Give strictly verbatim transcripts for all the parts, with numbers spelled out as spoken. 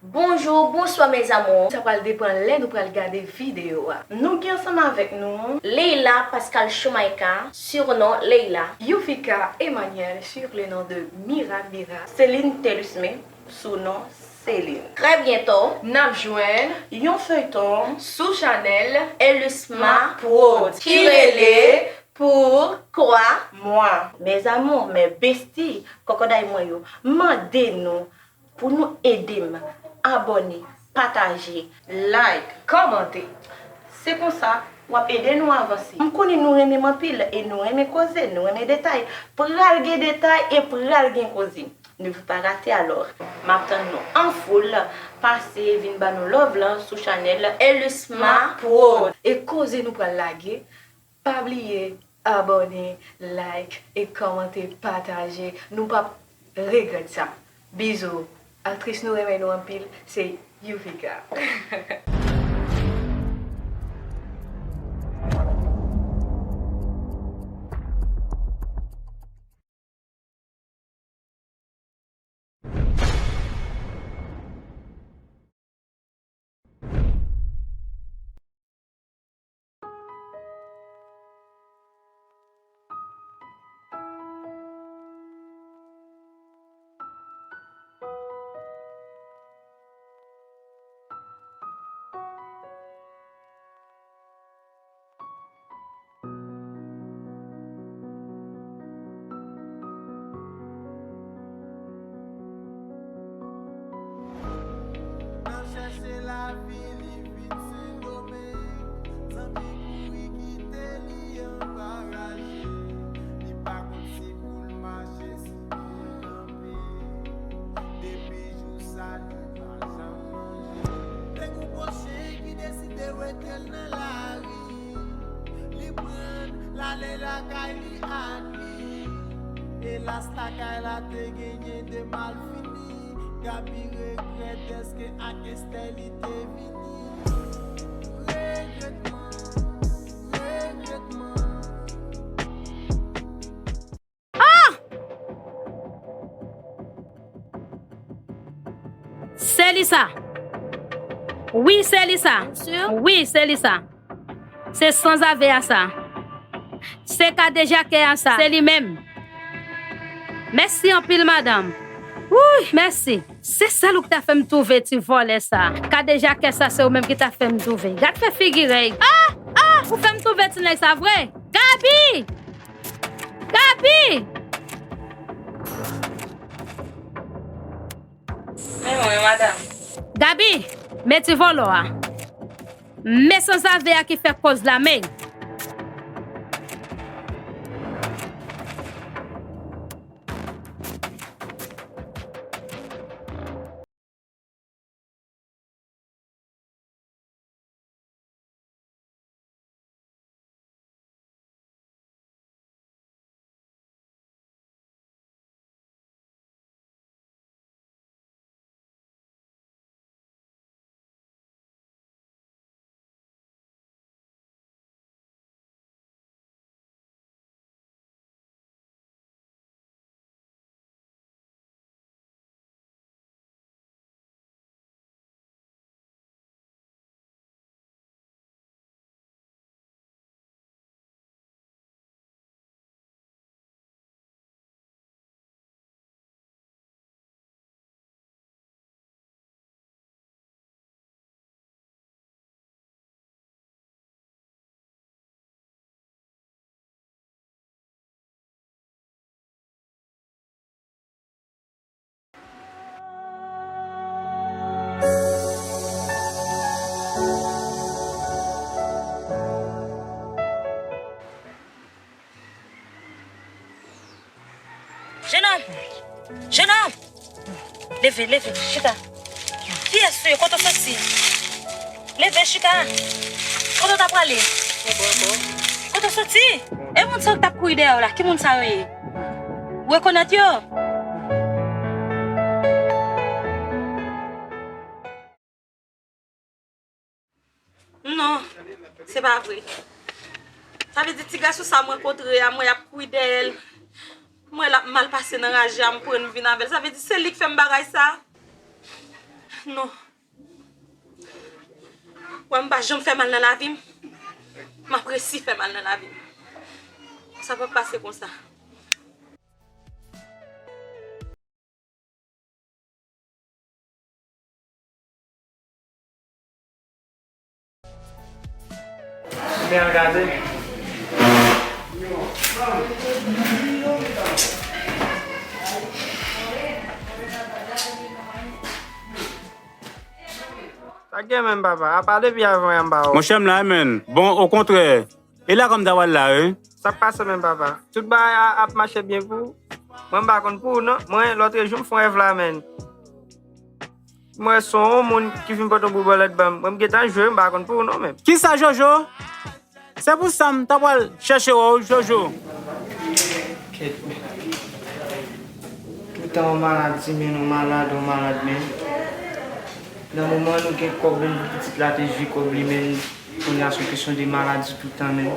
Bonjou, bonswa mes amours. Sa pral depann lè nou pral gade videyo a. Nou gen ansanm avèk nou Leila Pascal Shomaika, surnom Leila. Youvika Emmanuel, sur le nom de Mira Mira. Céline Telusme, sou non Céline. Trè byento, n ap jwenn yon feyton sou chanèl Elusma Prod ki rele Pourquoi Moi. Mes amours, mes besties, kòkòday mwen yo, mande nou pou nou ede m abòne, pataje, like, kòmante. Se konsa w ap ede nou avanse. M konnen nou renmen m anpil e nou renmen koze, nou renmen detay. Pral gen detay e pral gen koze. Ne vous pas rater alors. M ap tann nou an foul. Pase vin ban nou love lan sou chanèl Elusma Prod. E koze nou pral lage. Pa bliye abòne, like e kòmante, pataje. Nou p ap regrèt sa. Bizou. Aktris nou renmen nou anpil, se Youvika. Nan chèche lavi, li vin Sendomeng. Zanmi kouri kite li anba raje. Li pa konn si pou l mache, si pou l kanpe. Depi jou sa, li pa janm manje. Te gon pwochen ki deside wete l nan lari. Li pran l ale lakay li ak li. Elas, lakay la te genyen de malfini. Gaby regrèt dèske ak Esther li te vini. Regretman, regretman. Ah! Se li sa. Wi, se li sa. Wi, se li sa. Se sanzave a sa. Se kadejakè a sa. Se li menm. Mèsi anpil, madanm. Wouy, mèsi. Se sèl ou ki ta fè m twouve ti vòlè sa. Kadejakè sa, se ou menm ki ta fè m twouve. Gad fè figi rèy. Ah! Ah! Ou fè m twouve ti nèg sa vre? Gaby! Gaby! Men mwen, madanm. Gaby, men ti vòlò a. Men sanzave a ki fè kòz la, men. Jenòm! Jenòm! Leve, leve, chita. Kiyès ou ye? Kote w soti? Leve, chita. Kote w ta prale? Kote w soti? E moun sa yo k t ap kouri dèyè w la, ki moun sa yo ye? Ou rekonèt yo? Non, se pa vre. Sa vle di ti gason sa mwen kontre a, mwen ap kouri dèyè l. Mwen l ap mal pase nan raje a, m pran m vin avè l. Sa vle di se li k fè m bagay sa? Non. Wè, m pa janm fè mal nan lavi m. M ap resi fè mal nan lavi m. Sa p ap pase konsa. Men al gade. Sa gen menm, papa? Apa depi avan yè m pa wè w. Monchè, m la, menn. Bon, okontrè, e la kòm ta pral la, wi. Sa k pase menm, papa? Tout bagay a- ap mache byen pou ou? Mwen, m pa konn pou ou, non. Mwen, lòtrejou, m fè yon rèv la, menn. Mwen, se yon moun ki vin pote yon boul bòlèt ban m. Mwen, m gentan jwe, m pa konn pou ou, non, menm. Kisa, Jojo? Se pou sa m ta pral chèche wè w, Jojo. Kèt, men. Toutan yon malad, ti men, yon malad, yon malad, men. Nan moman nou gen kòb, men pitit la te jwi kòb li, men. Kounye a se yon kesyon de maladi toutan, men.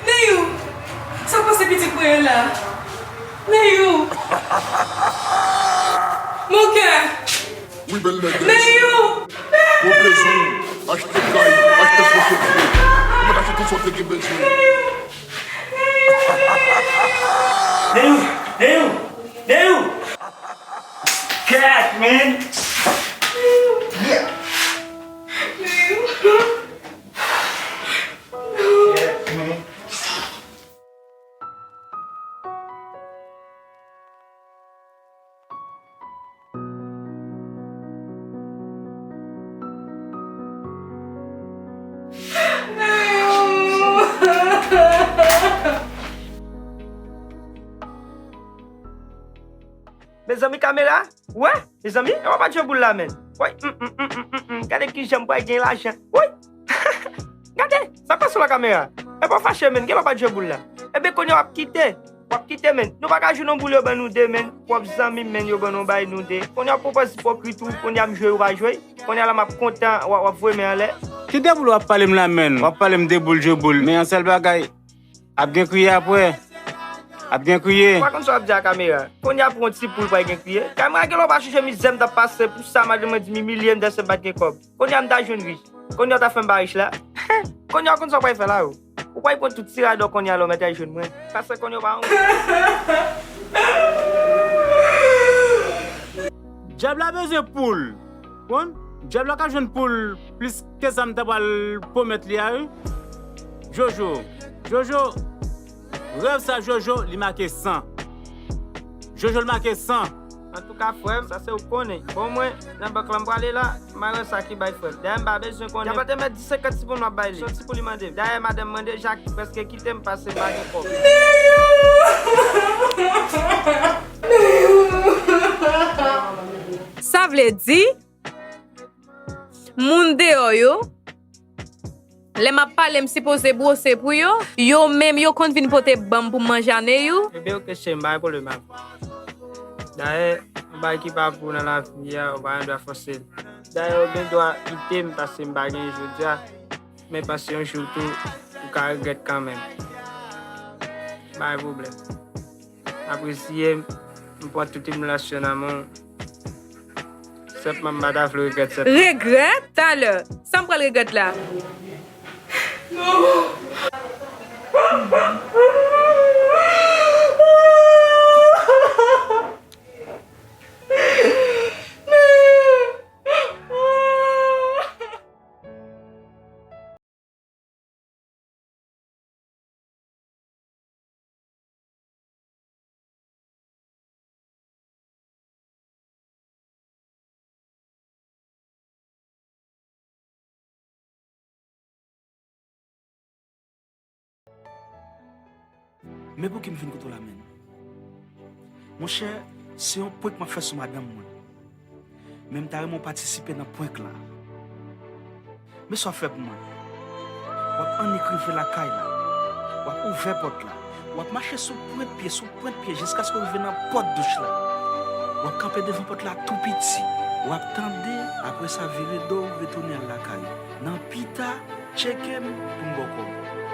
Neyou! Sa k pase pitit mwen an la? Neyou! Mon kè! Wi, bèl nèg. Neyou! Mwen bezwen achte kay, achte fon sèlfou. Mwen achte tout sa w te gen bezwen. Neyou! Neyou! Neyou! Cat, man! Yeah! Neyou! Cat, man! Mezanmi, kamera, wè, mezanmi, e w ap jwe boul la, menn. Woy, mm, mm, mm, mm, mm, mm. Gade kijan m pral gen lajan. Woy! Gade, sa pase la kamera? E pa fache, menn, gen lè w ap jwe boul la. Ebyen, kounye a w ap kite. W ap kite, menn. Nou pa ka jwe nan boul yo ban nou de, menn. Pwòp zanmi m, menn, yo ban nou bay nou de. Kounye a w pwopòz ipokrit ou, kounye a m jwe ou pa jwe. Kounye a la m ap kontan, w ap, w ap voye men anlè. Ki de boul w ap pale m la, menn? W ap pale m de boul, jwe boul. Men yon sèl bagay, ap gen kriye apre. Ap gen kriye. Ou pa konn sa w ap di a kamera. Kounye a pou yon ti poul pral gen kriye. Kamera gen lè w pa chonje mizè m t ap pase pou sa madanm mwen di m imilye m dèske m pa t gen kòb. Kounye a m ta jwenn rich. Kounye a w ta fè m pa rich la. Kounye a w konn sa w pral fè la ou. Ou pral pran tout ti radò kounye a la w mèt al jwenn mwen. Paske kounye a w pa yon. Dyab la bezwen poul. Konn? Dyab la ka jwenn poul plis ke sa m ta pral pwomèt li a, wi. Jojo. Jojo. Rèv sa Jojo, li make san. Jojo, li make san. Antouka, frè m, sa se ou konnen. Bon, mwen, nan bank lan m prale la, m a wè sa ki bay, frè m. Dayè, m pa bezwen konnen. Y ap te mèt di senkant si pou m ap bay li. Soti pou li mande m. Dayè, madanm mande, Jackie prèske kite m pase m pa gen kòb. Sa vle di, moun deyò yo, lè m ap pale, m sipoze bwose pou yo. Yo menm, yo konn vin pote ban m pou m manje ane yo. Ebyen, oke, cheri, m pa gen pwoblèm avè w. Dayè, yon bagay ki pa pou w nan lavi a, ou pa gen dwa fòse l. Dayè, ou gen dwa kite m pase m pa gen jodi a, men panse yon jou tou, ou ka regrèt kanmenm. Pa gen pwoblèm. Apresye m, m pran tout imilyasyon nan men w. Senpman, m pa ta vle w regrèt sèt. Regrèt? Talè, sa m pral regrèt la? Men pouki m vin kote w la menm? Monchè, se yon prank m ap fè sou madanm mwen. Men m ta renmen w patisipe nan prank la. Men sa w ap fè pou mwen. W ap annik rive lakay la. W ap ouvè pòt la. W ap mache sou pwent pye, sou pwent pye, jiskaske w rive nan pòt douch la. W ap kanpe devan pòt la tou piti. W ap tande, apre sa vire do w, retounen al lakay ou. Nan pita, tcheke m pou m ba w kòb.